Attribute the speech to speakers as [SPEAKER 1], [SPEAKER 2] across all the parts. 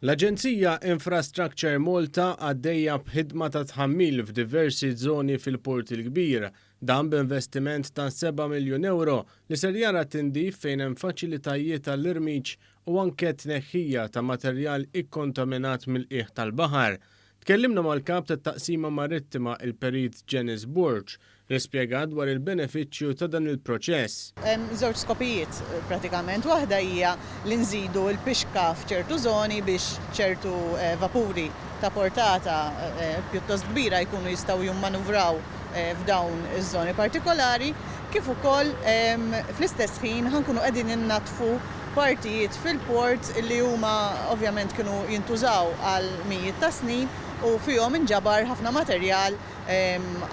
[SPEAKER 1] L-Aġenzija Infrastructure Malta għaddejja b'ħidma ta' tħammil f'diversi żoni fil-Port il-Kbir. Dan b'investiment ta' 7 miljun ewro li ser jara tindif fejn hemm faċilitajiet għall-irmiġġ u anke tneħħija ta' materjal ikkontaminat mill-qiegħ tal-baħar. Tkellimna mal-Kap tat-Taqsima Marittima il-Perit Janice Borg li spjegat dwar il-benefiċċju ta' dan il-proċess.
[SPEAKER 2] Hemm żewġ skopijiet pratikament. Waħda hija li nżidu l-pixka f'ċertu żoni biex ċertu vapuri ta' portata pjuttost kbira jkunu jistgħu jimmanuvraw f'dawn iż-żoni partikolari, kif ukoll fl-istess ħin ħa nkunu qegħdin innaddfu partijiet fil-port li huma ovvjament kienu jintużaw għal mijiet ta' snin u fihom inġabar ħafna materjal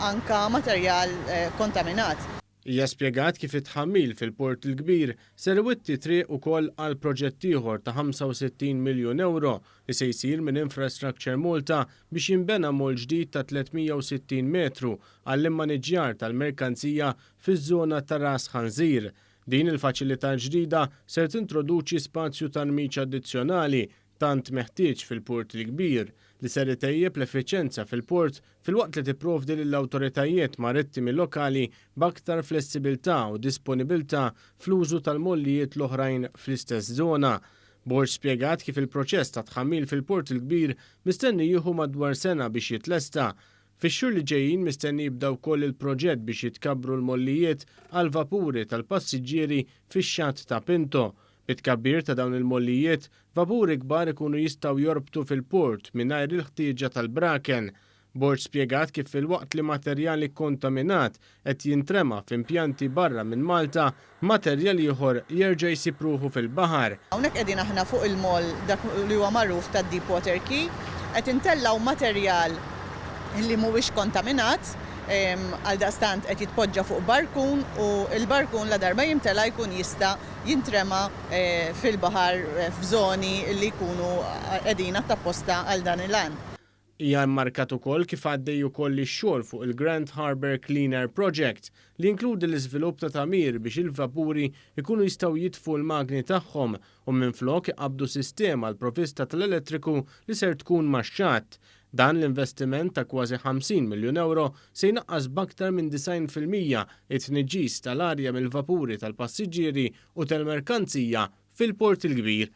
[SPEAKER 2] anka materjal kontaminat.
[SPEAKER 1] Hija spjegat kif it-tħammil fil-Port il-Kbir ser iwitti triq ukoll għal proġett ieħor ta' 65 miljun ewro li se jsir minn Infrastructure Malta biex jinbena moll ġdid ta' 360 metru għall-immaniġġjar tal-merkanzija fiż-żona ta' Ras Ħanżir. Din il-faċilità ġdida ser tintroduċi spazju ta' rmiġġ addizzjonali tant meħtieġ fil-Port il-Kbir, li ser itejjeb l-effiċjenza fil-port filwaqt li tipprovdi lill-awtoritajiet marittimi lokali b'aktar flessibilità u disponibilità fl-użu tal-mollijiet l-oħrajn fl-istess żona. Borg spjegat kif il-proċess ta' tħammil fil-Port il-Kbir mistenni jieħu madwar sena biex jitlesta. Fix-xhur li ġejjin mistenni jibda wkoll il-proġett biex jitkabbru l-mollijiet għall-vapuri tal-passiġġieri fix-xatt ta' Pinto. Bit-tkabbir ta' dawn il-mollijiet, vapuri kbar ikunu jistgħu jorbtu fil-port mingħajr il-ħtieġa tal-braken. Borg spjegat kif filwaqt li materjal ikkontaminat qed jintrema f'impjanti barra minn Malta, materjal ieħor jerġa' jsib ruħu fil-baħar.
[SPEAKER 2] Hawnhekk qegħdin aħna fuq il-moll dak li huwa magħruf tad-Deep Water Quay, qed intellgħu materjal li mhuwiex kontaminat, għaldaqstant qed jitpoġġa fuq barkun u l-barkun ladarba jimtela' jkun jista' jintrema fil-baħar f'żoni li jkunu qegħdin attapposta għal dan il-għan.
[SPEAKER 1] Hija mmarkat ukoll kif għaddej ukoll ix-xogħol fuq il-Grand Harbour Clean Air Project li jinkludi l-iżvilupp ta' tagħmir biex il-vapuri jkunu jistgħu jitfu l-magni tagħhom u minflok iqabbdu sistema għall-provvista tal-elettriku li ser tkun max-xatt. Dan l-investiment ta' kważi 50 miljun ewro se jnaqqas b'aktar minn 90% it-tniġġis tal-arja mill-vapuri tal-passiġġieri u tal-merkanzija fil-Port il-Kbir.